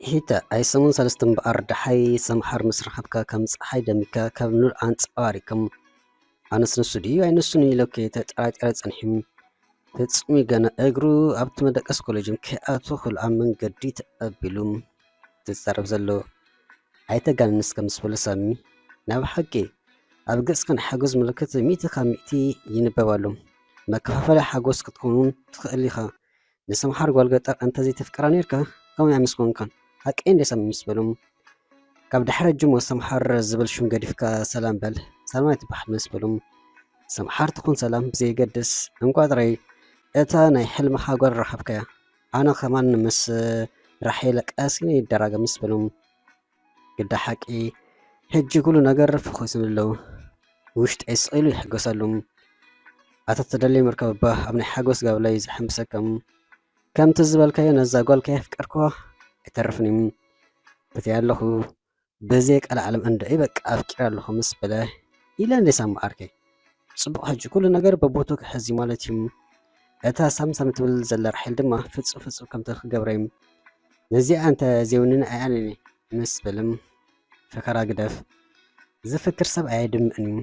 ሒተ ኣይሰሙን ሰለስተ እምበኣር ደሓይ ሰምሓር ምስ ረኸብካ ከም ጸሓይ ደሚካ ካብ ኑር ኣንጸባሪቅም። ኣነስ ንሱ ድዩ ኣይንሱን ኢለኪ ተጠራጢረ ጸኒሕም። ፍጹም ገና እግሩ ኣብቲ መደቀስ ኮሌጅም ከይኣቱ ክልኣ መንገዲ ተቐቢሉም ዝዛረብ ዘሎ። ኣይተጋንንስ ከም ምስ በሎ ሳሚ፣ ናብ ሓቂ ኣብ ገጽካ ናይ ሓጎስ ምልክት ሚእቲ ካብ ሚእቲ ይንበብ ኣሎ። መከፋፈሊ ሓጎስ ክትከውን ትኽእል ኢኻ። ንሰምሓር ጓል ገጠር እንተዘይተፍቅራ ነይርካ፣ ከምኡ ኣይምስኮንካን። ሓቀይ እንደ ሳሚ ምስ በሎም፣ ካብ ድሕረ ጅሞ ሰምሓር ዝብል ሽም ገዲፍካ ሰላም በል፣ ሰላማይ ትበሃል ምስ በሎም፣ ሰምሓር ትኹን ሰላም ብዘየገድስ፣ እንቋ ጥራይ እታ ናይ ሕልምኻ ጓል ረኸብካያ። ኣነ ከማን ምስ ራሄል ቀሲነ ይደራገ ምስ በሎም፣ ግዳ ሓቂ ሕጂ ኩሉ ነገር ፈኾስን ኣለዉ። ውሽጠይ ስቕ ኢሉ ይሕገሰሉ። ኣታ ትደለይ ምርካብ እባ ኣብ ናይ ሓጎስ ጋብላ እዩ ዝሕምብሰከም። ከምቲ ዝበልካዮ ነዛ ጓል ከየፍቀርኩዋ ኣይተርፍን እዩ። በቲ ኣለኹ በዘይ ቀልዓለም እንድዒ በቃ ኣፍቂረ ኣለኹ ምስ በለ ኢለ እንደ ሳሚ ዓርከይ። ጽቡቕ ሕጂ ኩሉ ነገር በቦቱ ክሕዝ እዩ ማለት እዩ። እታ ሳምሳም ትብል ዘላ ራሄል ድማ ፍጹም ፍጹም ከምቲ ክገብረ እዩ። ነዚኣ እንተ ዘይውንን ኣይኣነኒ ምስ በልም ፈከራ ግደፍ። ዝፍክር ሰብ ኣየድምእን እዩ።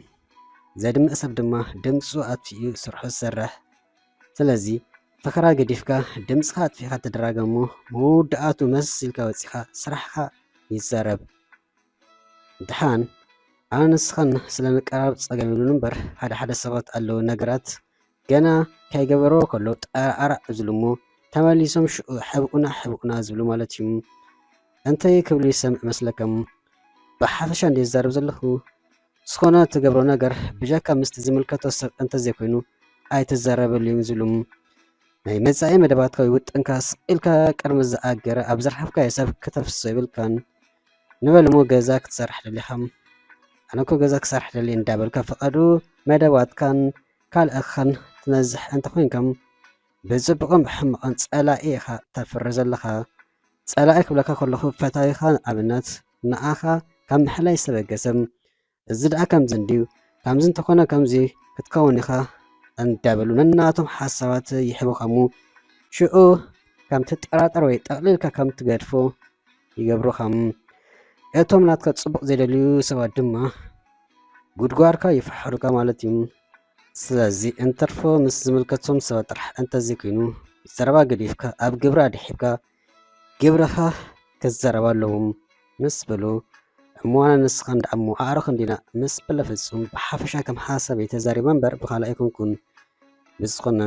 ዘድምእ ሰብ ድማ ድምፁ ኣጥፊኡ ስርሑ ዝሰርሕ። ስለዚ ፈኸራ ገዲፍካ ድምፅኻ ኣጥፊእካ ተደራገሞ መወዳእቱ መስ ኢልካ ወፂኻ ስራሕኻ ይዛረብ። ድሓን ኣነ ንስኻን ስለ ንቀራረብ ፀገም የብሉን እምበር ሓደ ሓደ ሰባት ኣለዉ ነገራት ገና ከይገበርዎ ከሎ ጠራዕራዕ ዝብሉ እሞ ተመሊሶም ሽዑ ሕብኡና ሕብኡና ዝብሉ ማለት እዩ። እንታይ ክብሉ ይሰምዕ መስለከም? ብሓፈሻ እንድየ ዝዛረብ ዘለኹ። ዝኾነ ትገብሮ ነገር ብጀካ ምስቲ ዝምልከቶ ሰብ እንተዘይኮይኑ ኣይትዛረበሉን ዝብሉ። ናይ መጻኢ መደባትካ ወይ ውጥንካ ስቕ ኢልካ ቅድሚ ዝኣገረ ኣብ ዝረኸብካዮ ሰብ ክተፍስሶ የብልካን። ንበል እሞ ገዛ ክትሰርሕ ደሊኻ። ኣነ እኮ ገዛ ክሰርሕ ደልየ እንዳበልካ ፍቓዱ መደባትካን ካልእኻን ትነዝሕ እንተኾይንካ ብጽቡቕን ብሕማቕን ጸላኢ ኢኻ ተፍሪ ዘለኻ። ጸላኢ ክብለካ ከለኹ ፈታዊኻ ንኣብነት ንኣኻ ካብ ምሕላይ ዝተበገሰ። እዚ ደኣ ከምዚ እንድዩ፣ ከምዚ እንተኾነ ከምዚ ክትከውን ኢኻ እንዳበሉ ነናቶም ሓሳባት ይሕቡኻሙ። ሽዑ ከም ትጠራጠር ወይ ጠቕሊልካ ከም ትገድፎ ይገብሩኻም። እቶም ናትካ ጽቡቕ ዘይደልዩ ሰባት ድማ ጉድጓድካ ይፍሓሩካ ማለት እዩ። ስለዚ እንተርፎ ምስ ዝምልከቶም ሰባት ጥራሕ እንተዘይኮይኑ ዘረባ ገዲፍካ ኣብ ግብሪ ኣድሒብካ ግብርኻ ክዘረቡ ኣለዎም ምስ በሉ፣ እሞ ኣነ ንስኻ እንዳ እሞ ኣዕሩኽ እንዲና ምስ በለ ፍጹም ብሓፈሻ ከም ሓሳበይ ተዛሪበ እምበር ብኻልእ ኣይኮንኩን። ብዝኾነ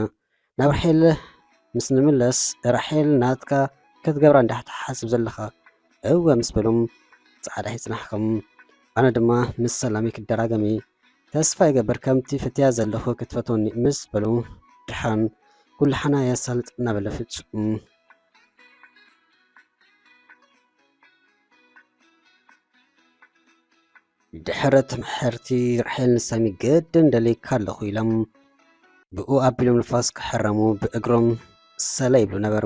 ናብ ራሄል ምስ ንምለስ፣ ራሄል ናትካ ክትገብራ እንዳ ትሓስብ ዘለኻ እወ ምስ በሎም ጻዕዳ ይጽናሕኩም። ኣነ ድማ ምስ ሰላመይ ክደራገም እየ። ተስፋ ይገብር ከምቲ ፈትያ ዘለኹ ክትፈትወኒ ምስ በሉ ድሓን ኩሉ ሓና የሳልጥ እናበለ ፍጹም ድሕሪ ትምሕርቲ ራሄል ንሳሚ ግድን ደልየካ ኣለኹ ኢሎም ብኡ ኣቢሎም ንፋስ ክሕረሙ ብእግሮም ሰለ ይብሉ ነበሩ።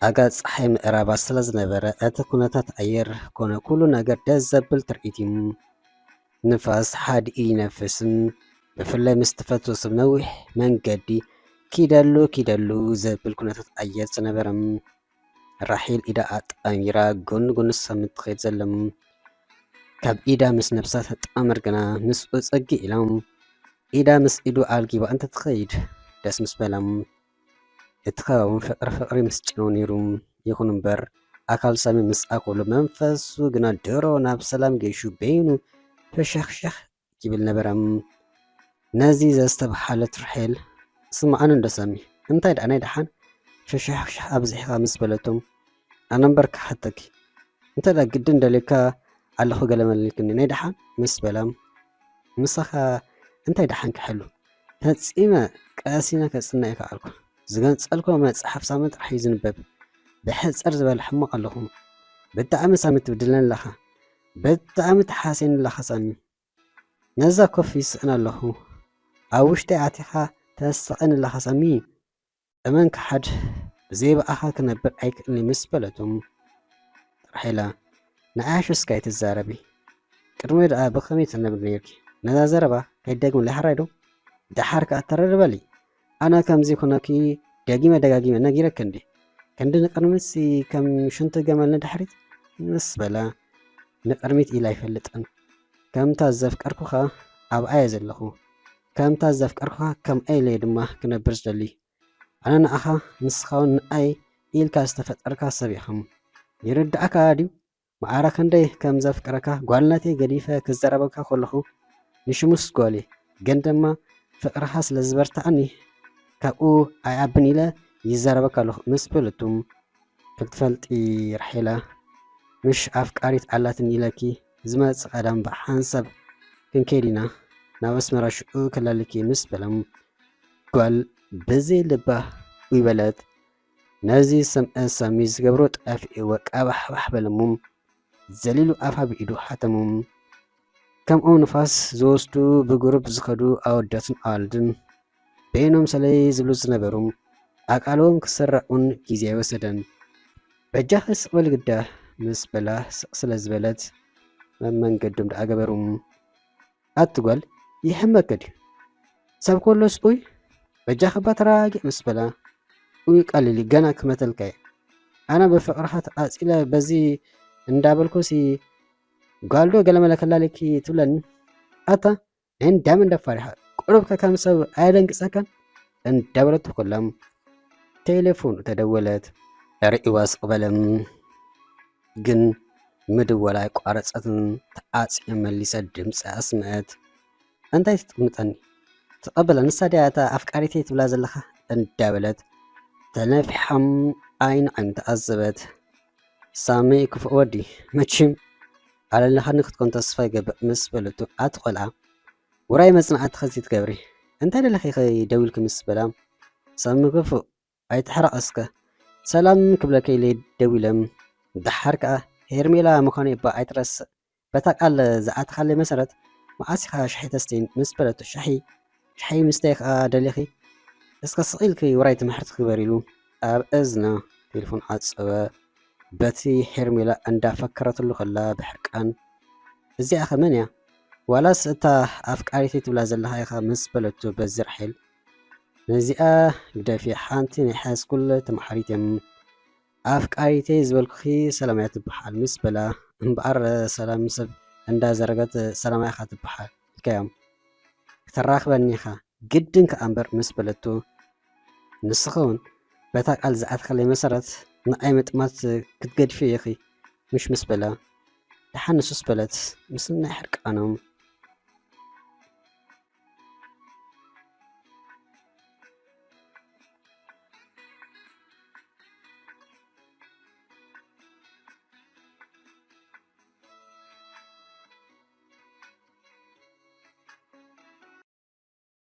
ኣጋ ጸሓይ ምዕራባ ስለ ዝነበረ እቲ ኩነታት ኣየር ኮነ ኩሉ ነገር ደስ ዘብል ትርኢት እዩ። ንፋስ ሓዲ ይነፍስን ብፍላይ ምስ ትፈትዎ ሰብ ነዊሕ መንገዲ ኪደሉ ኪደሉ ዘብል ኩነታት ኣየር ዝነበረ። ራሄል ኢዳ ኣጣሚራ ጎኒ ጎኒ ሳሚ ትኸይድ ዘላ። ካብ ኢዳ ምስ ነብሳ ተጣመር ግና ምስኡ ጸጊ ኢላ ኢዳ ምስ ኢዱ ኣልጊባ እንተ ትኸይድ ደስ ምስ በላ። እቲ ከባቢ እውን ፍቕሪ ፍቕሪ ምስ ጨነው ነይሩ። ይኹን እምበር ኣካል ሳሚ ምስ ኣኮሉ መንፈሱ ግና ድሮ ናብ ሰላም ገይሹ በይኑ ፈሸኽሸኽ ይብል ነበረ። ነዚ ዘስተብሃለት ራሄል ስምዓኒ እንዶ ሳሚ እንታይ ደኣ ናይ ደሓን ፍሽሕሽሕ ኣብዚሕኻ ምስ በለቶም ኣነ እምበር ክሓተኪ እንተ ደኣ ግድን ደልየካ ኣለኹ ገለ መልክኒ ናይ ደሓን ምስ በላ ምሳኻ እንታይ ደሓን ክሕሉ ፈጺመ ቀሲነ ከጽንዕ ኣይከኣልኩ ዝገንጸልኮ መጽሓፍ ሳሚ ጥራሕ እዩ ዝንበብ ብሕጽር ዝበለ ሕሙቕ ኣለኹ ብጣዕሚ ሳሚ ትብድለኒ ኣለኻ ብጣዕሚ ትሓስየኒ ኣለኻ ሳሚ ነዛ ኮፍ ይስእን ኣለኹ ኣብ ውሽጠይ ኣቲኻ ተስቕን ኣለኻ ሳሚ እመን ክሓድ ብዘይ ብኣኻ ክነብር ኣይክእልኒ ምስ በለቶም ራሄላ ንዓያሽ እስከ ኣይትዛረቢ ቅድሚ ደኣ ብኸመይ ትነብሪ ነይርኪ ነዛ ዘረባ ከይደግምለይ ሕራይ ዶ ደሓር ከኣ ተረድበሊ ኣነ ከምዚ ኩነኪ ደጊመ ደጋጊመ ነጊረኪ እንዲ ክንዲ ንቕድሚትሲ ከም ሽንቲ ገመል ንድሕሪት ምስ በላ፣ ንቕድሚት ኢላ ኣይፈልጥን። ከምታ ዘፍቀርኩኻ ኣብኣ እየ ዘለኹ። ከምታ ዘፍቀርኩኻ ከምኣ ኢለ እየ ድማ ክነብር ዝደሊ። ኣነ ንኣኻ፣ ንስኻ እውን ንኣይ ኢልካ ዝተፈጠርካ ሰብ ኢኹም። ይርድኣካ ድዩ? ማዕረ ክንደይ ከም ዘፍቅረካ ጓልነተይ ገዲፈ ክዘረበካ ከለኹ፣ ንሽሙስ ጓል እየ፣ ግን ድማ ፍቕርኻ ስለ ዝበርትዓኒ ካብኡ ኣይዓብን ኢለ ይዛረበካ ኣለኹ ምስ በለቱ፣ ክትፈልጢ ራሄላ፣ ምሽ ኣፍቃሪት ኣላትኒ ኢለኪ፣ ዝመጽእ ቀዳም ብሓንሳብ ክንከይድ ኢና፣ ናብ ኣስመራ ሽዑ ከላልየኪ ምስ በሎም፣ ጓል ብዘይ ልባ ኡይ በለት። ነዚ ዝሰምዐ ሳሚ ዝገብሮ ጠፊእዎ ቀባሕባሕ በለሞ፣ ዘሊሉ ኣፋ ብኢዱ ሓተሞ። ከምኦም ንፋስ ዝወስዱ ብጉሩፕ ዝኸዱ ኣወዳትን ኣዋልድን በይኖም ሰለይ ዝብሉ ዝነበሩ፣ ኣቃልቦም ክስራዕ እውን ግዜ ኣይወሰደን። በጃኺ ስቕ በሊ ግዳ ምስ በላ ስቕ ስለ ዝበለት መመንገዶም ደኣ ገበሩ። ኣቲ ጓል ይሕመኪ ድዩ? ሰብ ከሎስ ኡይ በጃኺ እባ ተረጋጊዒ ምስ በላ፣ ኡይ ቀሊል እዩ ገና ክመተልካ እየ። ኣነ ብፍቕርኻ ተቓጺለ በዚ እንዳበልኩሲ ጓልዶ ገለመለ ከላልየኪ ትብለኒ? ኣታ ናይ እንዳመን ደፋር ኢኻ፣ ቁሩብከ ከም ሰብ ኣየደንግጸካን? እንዳበለቶ ከላ ቴሌፎኑ ተደወለት። ርእይዋ ስቕ በለ። ግን ምድዋል ኣቋረጸትን ተዓጽያ መሊሳ ድምጻ ኣስምዐት። እንታይ ትጥምጠኒ? ተቐበላ፣ ንሳ ድያ እታ ኣፍቃሪተይ ትብላ ዘለኻ? እንዳበለት ተነፊሓ ዓይኒ ዓይኑ ተዓዘበት። ሳሚ ክፉእ ወዲ፣ መቸም ኣለለኻኒ ክትኮን ተስፋ ይገብር ምስ በለቱ፣ ኣቲ ቆልዓ ውራይ መጽናዕቲ ከዚ ትገብሪ እንታይ ደለኺ ደዊልኪ ምስ በላ፣ ሳሚ ክፉእ ኣይትሕረቕ እስከ ሰላም ክብለኪ ኢለ ደዊለ፣ ደሓር ከኣ ሄርሜላ ምዃነይ እባ ኣይትረስዕ፣ በታ ቃል ዝኣተኻለይ መሰረት መዓስ ኢኻ ሻሂ ተስተይን ምስ በለቶ፣ ሻሂ ሻሂ ምስታይ ከኣ ደሊኺ? እስከ ስቕ ኢልኪ ውራይ ትምሕርቲ ግበሪ ኢሉ ኣብ እዝና ቴሌፎን ዓጸወ። በቲ ሄርሜላ እንዳፈከረትሉ ከላ ብሕርቃን፣ እዚኣኸ መን እያ? ዋላስ እታ ኣፍቃሪተይ ትብላ ዘለኻ ኢኻ ምስ በለቶ በዚ ራሄል፣ ነዚኣ ግደፊ፣ ሓንቲ ናይ ሃይስኩል ተምሓሪት እየ። ኣፍቃሪተይ ዝበልኩኺ ሰላም እያ ትበሃል ምስ በላ፣ እምበኣር ሰላም ሰብ እንዳዘረገት ሰላም ኢኻ ትበሃል ኢልካዮም። ክተራኽበኒ ኢኻ፣ ግድን ከኣ እምበር ምስ በለቶ፣ ንስኺ እውን በታ ቃል ዝኣተኻለይ መሰረት ንዓይ ምጥማት ክትገድፊ ኢኺ ምሽ ምስ በላ፣ ደሓን ንሱስ በለት ምስ ናይ ሕርቃኖም